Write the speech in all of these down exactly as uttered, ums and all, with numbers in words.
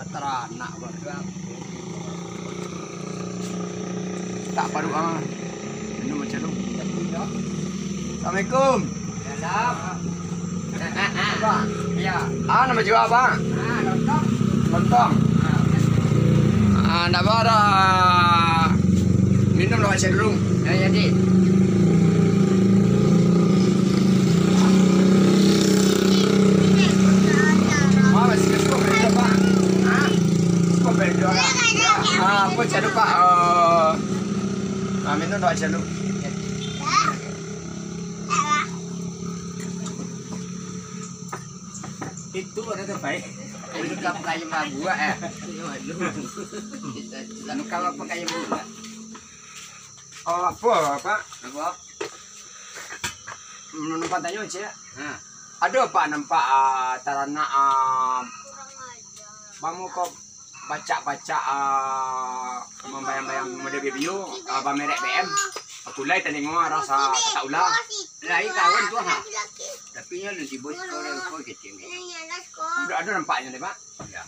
Taranak, Bang. Tak paruh, ah. Minum macam tu. Assalamualaikum. Salam. Abang. Ya. Ah, nama jual, Bang? Ah, lontong. Lontong. Ah. Ah, ndak apa dah. Minum lah macam dulu. Ya, jadi. Ah, masih cukup, Bang. Ah, cukup, Bang. Ah, apa cakap, Pak? Ah, ah, minum lah macam dulu. Itu ada terbaik. Ini bukan pakaian buat, eh. Bukan pakaian buat. Oh, apa, Pak? Apa? Hmm, nampak tanya, Cik. Ha. Ada, Pak, nampak, ah, taranak, ah, bamu ko bacak-bacak, ah, mambayang-bayang model video, ah, bamerek B M. Aku lai talingo rasa tak ulah. Lai kawan tu, ha. Tapi nyo lu tibo siko, kecil. Udah ada nampaknya deh, Pak? Ya.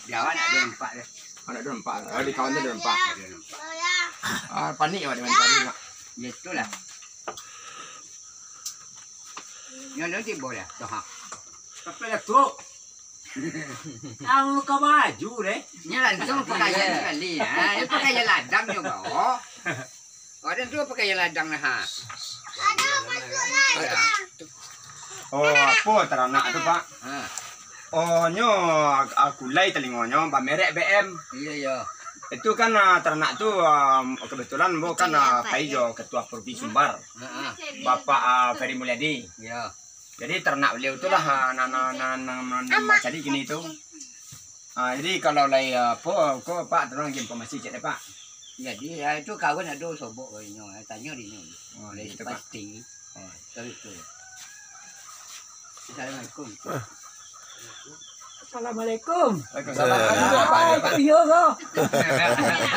Di awak nak ada nampak deh. Oh, nak ada nampak. Oh, di kawan tu ada nampak. Ada nampak. Ah, panik awak dengan tadi, Pak. Ya, itulah. Nyo, nyo tibo dah. Tu, ha. Tapi lah tu. Ang ka baju deh. Nya langsung pakaian sekali. Ha, ini pakaian ladang juga. Oh. Orang tu pakaian ladang lah, ha. Oh, apa taranak tu, Pak? Ha. Oh, nyo, aku lai talingonyo bamerek B M. Iya, iya. Itu kan, ah, taranak tu, ah, kebetulan ambo kan, ah, pai jo Ketua Purbi Sumbar. Ha, ha. Bapak, ah, Ferry Mulyadi. Iya. Jadi, taranak baliau tu lah, ah, nan, nan, nan, nan, nan, nan cari kini tu. Ah, jadi, kalau lai, ah, apo, ko, Pak, tolong agiah informasi ciek deh, Pak. Jadi, ah, itu kawan ado sobok ko inyo, eh, tanyo di inyo. Oh, lai gitu, Pak. Pasti. Oh. Tahu tu. Assalamualaikum. Assalamualaikum. Waalaikumsalam. Ah, itu iyo ko.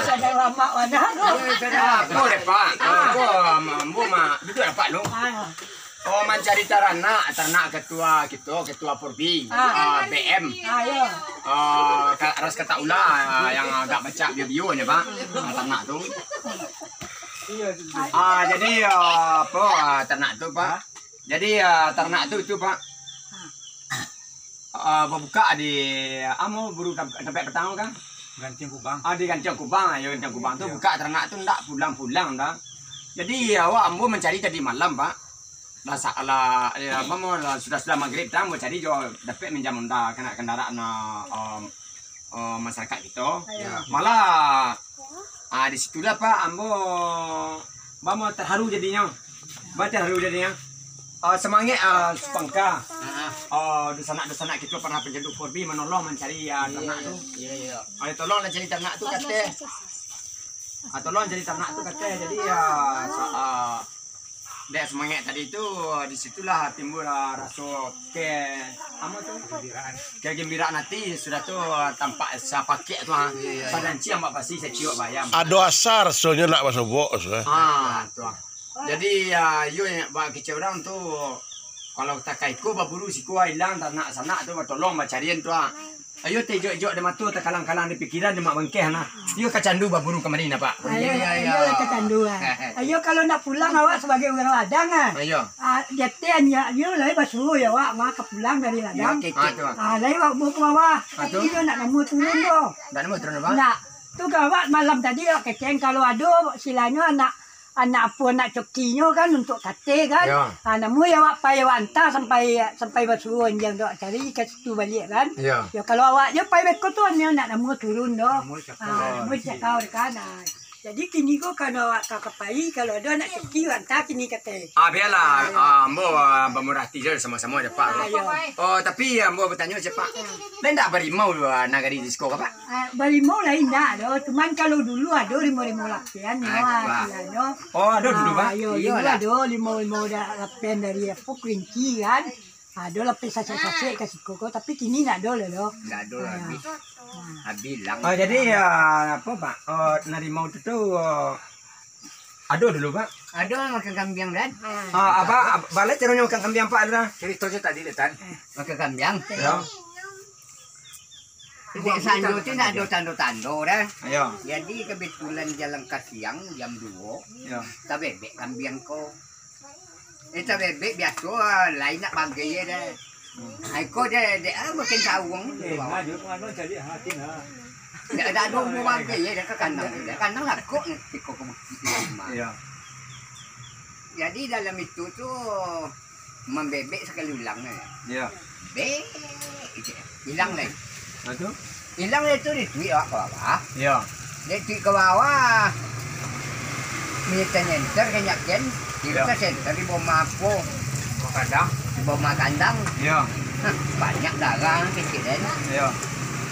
Sadang lamak wadah ko. Iyo, sadang lamak. Apo deh, Pak? Ah. Ambo ma-, ambo ma-, duduak dapek lu. Ah. Oh, mancari taranak, taranak ketua kito, ketua Purbi. Ah. Ah, B M. Ah, iyo. Ah, ka-, ras katak ulah, ah, yang agak pacak bio-bio nyo, Pak. Ah, taranak tu. Ah, jadi, ah, apo, ah, taranak tu, Pak? Jadi, ah, taranak tu, itu, Pak. Ah, babukak di, amo buru tam-, tampek patang tu kan? Gantiang Kubang. Ah, di Gantiang Kubang, yo, Gantiang Kubang tu. Iyo. Bukak taranak tu ndak pulang-pulang dah. Jadi, awak ambo mancari tadi malam, Pak. Lah sa-, lah, yo, apo, lah sudah-sudah magrib tu, ambo cari jo dapek minjam onda, kena kandaraan, ah, om, eh, masyarakat kito. Iyo. Malah, ah, di situlah, Pak, ambo, ambo terharu jadinyo. Ambo terharu jadinyo. Ah, semangat, ah, supangka. Ah, ah. Ah, dunsanak-dunsanak kito para panjaduik Purbi manolong mancari, ah, taranak tu. Iyo, iyo. Ah, tolonglah cari taranak tu, kateh. Ah, tolong cari taranak tu, kateh. Jadi, ah, sa-, ah, Dek semangat tadi tu, di situlah timbul, ah, raso ke-, apo tu? Kegembiraan hati, sudah tu, ah, tampak sapakek tu, ah. Iyo, iyo, iyo. Badanci ambak pasi saciok bayam. Ado asa rasonyo nak basobok, sudah. Ah, tu, ah. Jadi, ah, iyo, bak kecek urang tu, kalau takai ko baburu siko ilang, taranak sanak tu batolong bacarian tu, ah. Ayo, tejok-ejok di mato, takalang-kalang di pikiran, di mak bangkeh, nah. Iyo kacandu baburu kamari, nah, Pak. Ayo, iyo, iyo, iyo, kacandu, ah. Ayo, kalau nak pulang awak sabagai urang ladang, ah. Ayo. Ah, jateh anyo, iyo, lai basuo yo awak, awak ka pulang dari ladang. Iyo, kecek. Ah, tu, ah. Ah, lai awak bawa ka bawah. Ah, tu. Tapi iyo nak namuah turun tu. Nak namuah turun, Pak? Nak. Tu ka awak malam tadi awak kecek, kalau ado silanyo anak Anak apo, anak cokinyo kan, untuak kateh kan. Yo. Ah, namuah yo awak pai, awak anta sampai, sampai basuo anjiang tu awak cari ka situ baliak kan. Yo. Yo, kalau awak jo pai beko tu, anyo nak namuah turun doh. Namuah cakau. Ah, namuah cakau kan. Ah. Jadi kini ko kalau awak ka, ka pai, kalau ado anak coki, awak anta kini kateh. Ah, bialah, ah, ambo, ah, bamurah ati jo, samo-samo jo, Pak. Ah, yo. Oh, tapi ambo batanyo jo, Pak. Lai ndak barimau, ah, nagari di siko ka, Pak? Ah, barimau lai indak doh, cuman kalau dulu ado rimau-rimau lapian, yo, ah, wah. Iyo, ado. Oh, ado dulu, Pak? Ah, iyo, dulu ado rimau-rimau da-, lapian dari apo, kerinci kan. Ado lapian sasek-sasek ka siko ko, tapi kini ndak ado lai doh. Ndak ado lai. Ah. Habis. Habis hilang. Oh, jadi, ah, apo, Pak? Oh, nan rimau tu, tu, oh, ado dulu, Pak? Ado makan kambiang, Dan. Ah, apo, apo lai caronyo makan kambiang, Pak, tu dah? Caritonyo tadi, Dan. Makan kambiang. Yo. Dek Sanjo tu ndak ado tando-tando dah. Iyo. Jadi, kebetulan jalan ka siang, jam duo, iyo, tabebek kambiang ko. Eh, tabebek biaso, ah, lai nak bagai je dah. Hmm. Ai ko je, dek, ah, makin sauang. Eh, nah, jo, anu, cari, ah, tin, ah. Ndak, ndak ado umua bagai je dah ka kandang. Dah kandang lah kok ni, tiko ko bukti tu rumah. Iyo. Jadi, dalam itu tu, mambebek sakali ulang, eh. Iyo. Bek, ilang lai. Nah, tu? Ilang lai tu, dituik awak ka bawah. Iyo. Dituik ka bawah. Minta nyenter ka nyakian, tibo ka senter di bawah apo? Bawah kandang. Di bawah kandang. Iyo. Hah, banyak darah kecil kan. Iyo.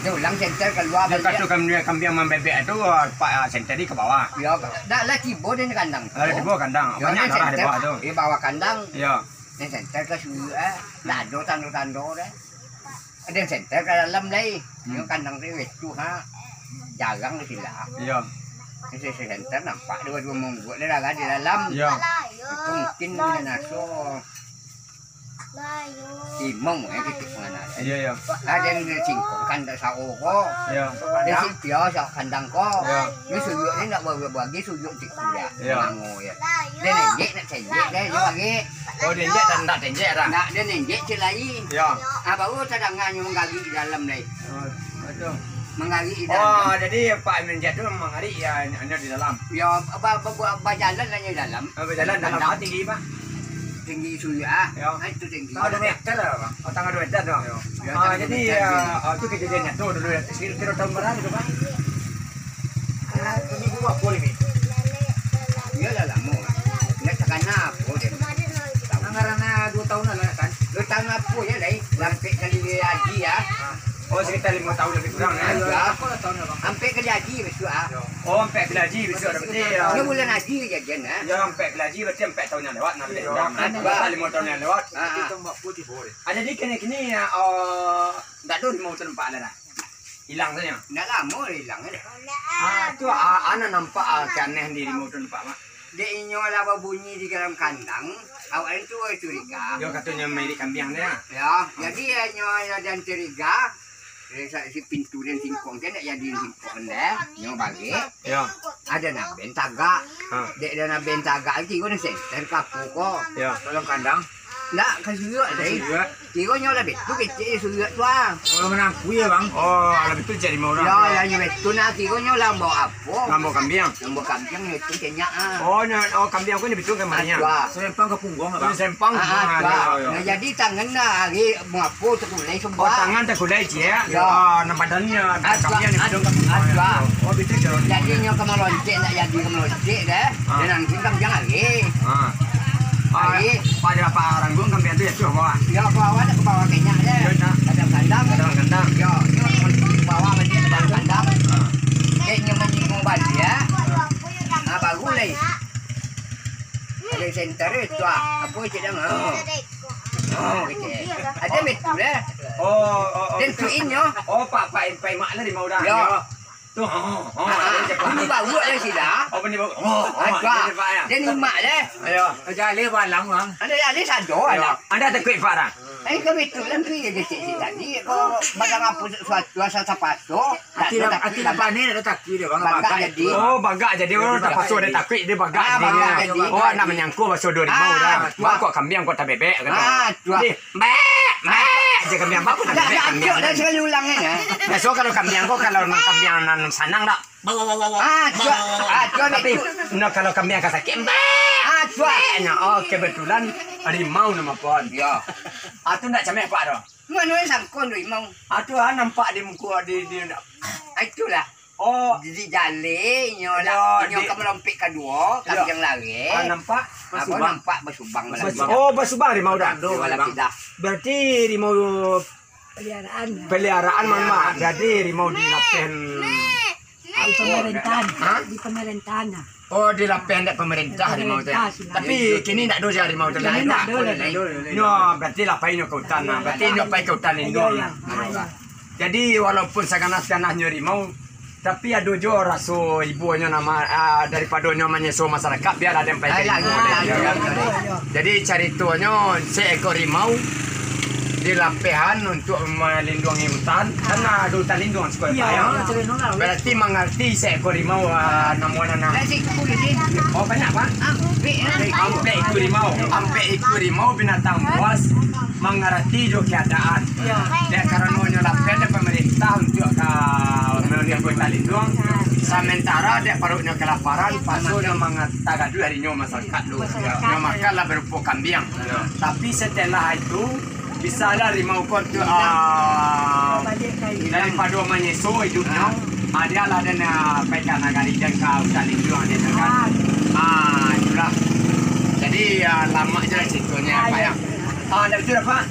Dia ulang senter kalua baliak. Dia kata kambiang mambebek tu, ah, senter di ka bawah. Iyo, dak lah tibo di kandang tu. Lah tibo kandang. Iyo, banyak darah di bawah tu. Di bawah kandang. Iyo. Den senter ka suyuak, eh. Ndak ado tando-tando deh. Den senter ka dalam lai. Hmm. Nyo kandang tu itu ha. Jarang di sila. Iyo. Di sisi senter nampak dua-dua mongguak deh lah di dalam. Iyo. Itu mungkin binaso. Imong, eh, gitu pengenal. Iyo, iyo. Ado nan singkong kandang sao ko. Iyo. Ado sipia sao kandang ko. Iyo. Ni suyuak ni nak bagi-bagi suyuak cik kuliah. Iyo. Mango, ya. Den enjek nak enjek deh, nyo bagi. Oh, den enjek dan ndak enjek dah. Ndak, den enjek cik lai. Iyo. Ah, baru tadanga nyo manggarik di dalam deh. Oh, betul. Manggarik di dalam. Oh, jadi Pak Menjat tu manggarik ya, hanya di dalam. Ya, ba-, ba-, ba-, bajalan lah di dalam. Oh, bajalan dalam. Kandang. Tinggi, Pak? Tinggi suyuak, ah. Ya. Ah, itu tinggi. Tangah dua meter lah, Pak. Oh, tangah dua meter tu. Ya. Ah, jadi, ah, ah, tu kejadian nyata dulu ya. Kira-kira tahun berapa tu, Pak? Ah, ini gua apa ni? Iyolah lamo. Indak takana apo deh. Anggaran, ah, dua tahun lah kan? Dua tahun apo je lai. Sampai kali haji ya. Ah. Oh, sekitar lima tahun lebih kurang, ya. Ampek kali haji bisuak, ah. Oh, ampek kali haji bisuak, berarti, ya. Ini bulan haji kejadian, ah. Ya, ampek kali haji berarti ampek tahun yang lewat, nah, lebih kurang, nah. Ampek. Lima tahun yang lewat. Ah, ah. Ah, jadi kini-kini, ya, oh, ndak ado rimau tu nampak lah, dah. Hilang sajo. Ndak lamo hilang, eh. Ah, tu, ah, ana nampak, ah, kaneh di rimau tu nampak, Mak. Dek inyo lah babunyi di dalam kandang, awak tu curiga. Yo, katonyo mairik kambiang tu, ya? Ya, jadi inyo, inyo dan curiga, dari sa-, si pintu dan singkong tu nak jadi singkong deh, inyo bagi. Ya. Ado nan ben tagak. Ha. Dek ado nan ben tagak, kiro nan senter ka apo ko. Ya. Dalam kandang. Ndak, ka suyuak, Ka deh. Suyuak. Kiro nyo lah betul kecek suyuak tu, ah. Oh, manangku ya, Bang? Oh, lah betul jadi mau orang. Ya, ya, nyo betul nah, kiro nyo lah bawa apo? Lah bawa kambiang. Lah bawa kambiang, nyo itu kenyak, ah. Oh, nyo, oh, kambiang ko ni betul kan, Maria? Ah, tu, ah. Selempang ka pungguang, Bang? Selempang. Ah, ah, tu, ah. Ya, ya. Nah, jadi tangan nah, hari mengapo, takulai sebelah. Oh, tangan takulai, ciek. Ya. Ah, nah, badannya, ah, tu, kambiang ni ah, betul kan? Ah, tu, ah. Oh, betul, cara. Jadi, nyo ka maloncek, ndak jadi ka maloncek, deh. Ah. Dan angin kambiang lagi. Ah. Lagi. Pada apa orang buang kambiang tu ya, tu bawah. Ya, bawah, nak ke bawah kenyak je. Ya, nak. Kadang kandang. Kadang kandang. Ya, nyo ke bawah baliak, kadang kandang. Ah. Dek nyo manyinggung baliak, ya. Ah, baru lai. Ado senter tu, ah. Apo cek dah, ah. Oh, kecek. Ado betul, eh. Oh, oh, oh, betul. Tentuin nyo. Oh, pak, pak, pak, mak lah di mau dah. Ya. Tu, oh, oh, ah, ah, bunyi bauak lah sida. Oh, bunyi bauak. Oh, oh, ah, tu, ah. Dia ni, Pak, ya. Dia ni mak dia. Ayo. Jaleh balang, Bang. Ado jaleh sado, ayo. Ado takuik, Pak, dah? Eh, kami tu lah, pi je cik-cik tadi. Ko badang apo sesuatu, asa tapaso. Ati lah, ati lah panih, ado takuik dia, Bang. Bagak jadi. Oh, bagak jadi. Orang tapaso, ado takuik, dia bagak jadi. Ah, bagak jadi. Oh, nak manyangko baso dua rimau dah. Ah, tu, ah. Bang, kok kambiang, kok tabebek, kata. Ah, tu, ah. Ni, Mek, mek, je kambiang. Bagus lah, mek, kambiang. Dah, dah, dah, sekali ulang ni, ya. Biaso kalau kambiang ko, kalau nan kambiang nan sanang dak? Ah, tu, ah, tu, tapi, nah, kalau kambiang ka sakik, mek, ah, tu, mek, nah, oh, kebetulan rimau nama pon. Ya. Ah, tu ndak cameh, Pak, tu. Mano nan sangko tu rimau? Ah, tu, ah, nampak di muko, di, di, ndak. Ah, itulah. Oh. Di jaleh, inyo lah, inyo ka malompek kaduo, kambiang lari. Ah, nampak? Apo, nampak basubang. Basubang. Oh, basubang rimau dah. Rimau lah pindah. Berarti rimau peliharaan. Peliharaan, Mak. Jadi rimau di lapeh. Di pemerintahan. Hah? Di pemerintahan, nah. Oh, di lapeh dek pemerintah rimau tu, ya? Pemerintah sudah. Tapi kini ndak ado rimau tu lai. Kini ndak ado lai. Nyo, berarti lapeh nyo ka utan, nah. Berarti nyo pai ka utan lindung, nah. Iyo, iyo. Jadi, walaupun saganas-ganahnyo rimau, tapi ado juo raso ibunyo nama, ah, daripadonyo manyeso masyarakat, biarlah den pai ka rimau. Jadi, caritonyo, seekor rimau Di lapehan untuk malinduangi hutan, kan ado hutan linduang siko, Pak, yo? Berarti mangarati seekor rimau, ah, namo nan. Oh, banyak, Pak? Ampek ikua rimau. Ampek ikua rimau binatang buas mangarati jo keadaan. Dek karano nyo lapehan dek pemerintah untuk ka malinduangi hutan linduang. Sementara dek paruiknyo kelaparan, pasonyo manga-, tagaduah arinyo masyarakat tu. Nyo makan lah berupo kambiang. Tapi setelah itu, bisa lah rimau ko tu, ah, daripado manyeso hidupnyo, ah, dia lah den, ah, pai ka nagari den ka hutan linduang den kan. Ah, itulah. Jadi, ah, lamak je lah ceritonyo, Pak, yo. Ah, ndak batua, Pak?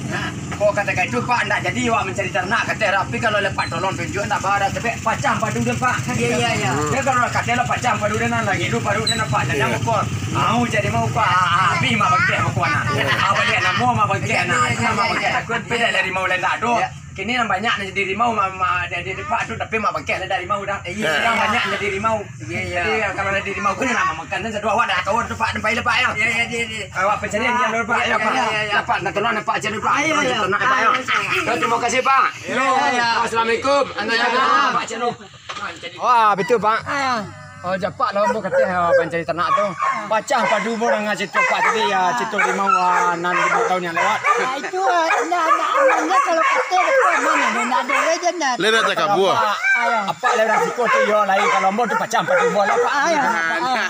Kok katakan itu, Pak, ndak jadi awak mancari taranak, kato Rapi, kalau lepak tolong tunjuk, ndak bara, tapi pacah padu den, Pak. Iyo, iyo, iyo. Dia kalau kato lah pacah padu den, nan lagi tu padu den, Pak, dan namo ko. Mau jadi mau, Pak, ah, ah, abih mak bangkeh, Pak, kuana. Ah, baliak namo mak bangkeh, nah, itu mak bangkeh, takut beda dari mau lain tak ado. Kini nan banyak nan jadi rimau, ma-, ma-, jadi, jadi, Pak, tu, tapi mak bangkeh lah dari rimau dah. Iyo. Nan banyak jadi rimau. Iyo, iyo. Jadi, kalau jadi rimau, kini nak makan, dan satu awak dah tahu tu, Pak, nampak lah, Pak, yo. Iyo, iyo, iyo, iyo. Awak pencarian dia dulu, Pak, yo, Pak. Iyo, iyo, iyo. Pak, nak tolong, Pak, cari, Pak. Ayo, ayo. Nak, Pak, yo. Ayo, ayo. Yo, terima kasih, Pak. Iyo, iyo, iyo. Assalamualaikum. Anda yang Pak, cari. Wah, betul, Pak. Ayo. Oh, japak lah ambo kateh, ah, mancari taranak tu. Pacah padu ambo danga cerito Pak tadi, ah, cerito rimau, ah, nan limo tahun yang lewat. Ah, itu, ah, indak, indak aman lah kalau kateh tu aman, indak ado lagi, indak. Lewat tak kabua. Apak, apak lewat siko tu, yo, lain. Kalau ambo tu pacah padu ambo lah, Pak. Ayo, Pak, ayo.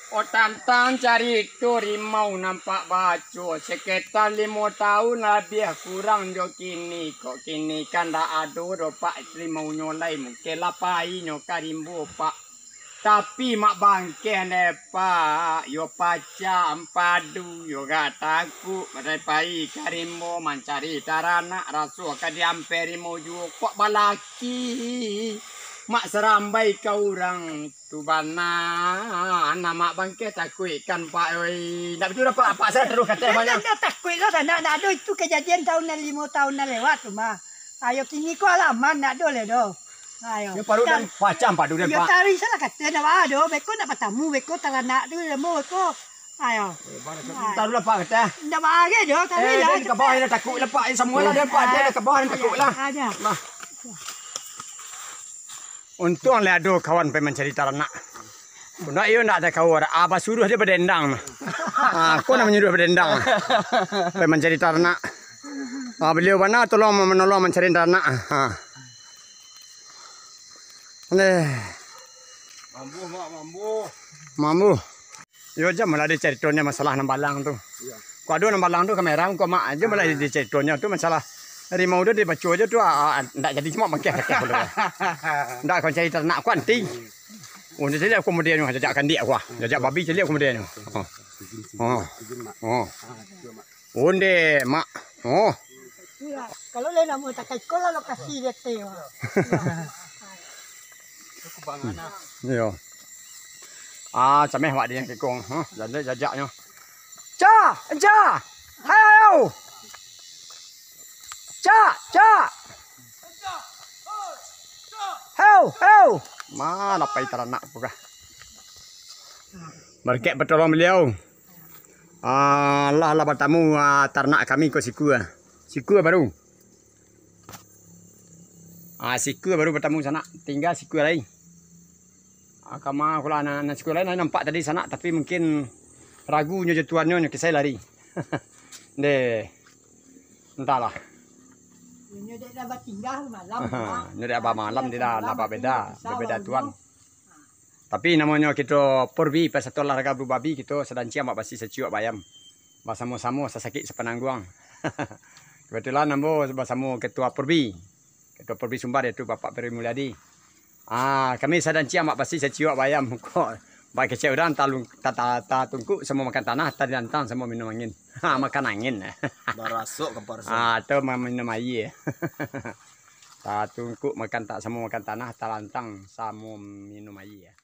Oh, tantang carito rimau nampak baco, sekitar limo tahun labiah kurang jo kini, kok kini kan ndak ado doh, Pak, rimaunyo lai, mungkin lah painyo ka rimbo, Pak. Tapi mak bangkeh ne, Pak, yo pacah ampadu, yo gak takuk, pai ka rimbo mancari taranak, raso ka diampeh rimau juo, kok balaki mak sarambai ka urang. Tu bana, anak mak bangkeh takuik kan, Pak, oi. Ndak batua, Pak, Pak, saya terus kateh banyak. Ndak takuik lo, ndak, ndak ado itu kejadian tahun nan limo tahun nan lewat tu mah. Ayo, kini ko alaman ndak ado leh doh. Ayo. Yo, paruik dan pacah padu den, Pak. Yo, tari salah kateh ndak ado, beko ndak batamu, beko taranak tu, lemo beko. Ayo. Taruhlah, Pak, kateh. Ndak bahagia jo, tari lah. Eh, den ka bawah, den takuik lah, Pak. Samualah den, Pak, den ka bawah, den takuik lah. Aja. Nah. Untuang lah ado kawan pai mancari taranak. Kok ndak, iyo ndak takau, ah, basuruah jo badendang. Ah, ko nan manyuruah badendang. Pai mancari taranak. Ah, baliau bana tolong manolong mancari taranak. Ah. Leh. Mambuh, Mak, mambuh. Mambuh. Yo, jam lah dicaritonyo masalah nan balang tu. Iyo. Kok ado nan balang tu kamera, kok mak, jam lah dicaritonyo tu masalah rimau tu dibaco ajo tu, ah, ah, ndak jadi cuma bangkeh-bangkeh pulo. Ndak kau cari taranak kau anti. Oh, ndak caliak kau mudianyo, jajak kandiak kau, ah. Jajak babi caliak kau mudianyo. Oh. Oh. Oh. Onde, Mak. Oh. Iyo, kalau lai namo takai ko lah lokasi dia teh. Iyo. Ah, cameh awak di nan kikong. Huh, jajak, jajaknyo. Ca, ca. Hau. Ca, ca. Hau, hau. Ma lah pai taranak ko kah. Barikek patolong baliau. Ah, lah, lah batamu, ah, taranak kami ko sikua, ah. Sikua baru. Ah, sikua baru batamu sanak, tingga sikua lai. Ah, kama kula nan, nan sikua lai nan nampak tadi sanak, tapi mungkin ragu nyo jo tuannyo, nyo kisai lari. Deh. Entahlah. Nyo dek lah batingga malam. Nyo dek bamalam, tidak nampak beda, beda tuan. Tapi namonyo kito Purbi, Persatuan Olahraga Bulu Babi, kito sadanciang bak basi saciuak bayam. Basamo-samo sasakik sapanangguang. Kebetulan ambo basamo Ketua Purbi, Ketua Purbi Sumbar, yaitu Bapak Peri Mulyadi. Ah, kami sadanciang bak basi saciuak bayam. Kok bak kecek urang talung-, ta-, ta-, tatungkuk samo makan tanah, tadantang samo minum angin. Ha, makan angin. Barasok ka parasok. Ah, atau ma-, minum aia. Tatungkuk makan ta-, samo makan tanah, talantang samo minum aia.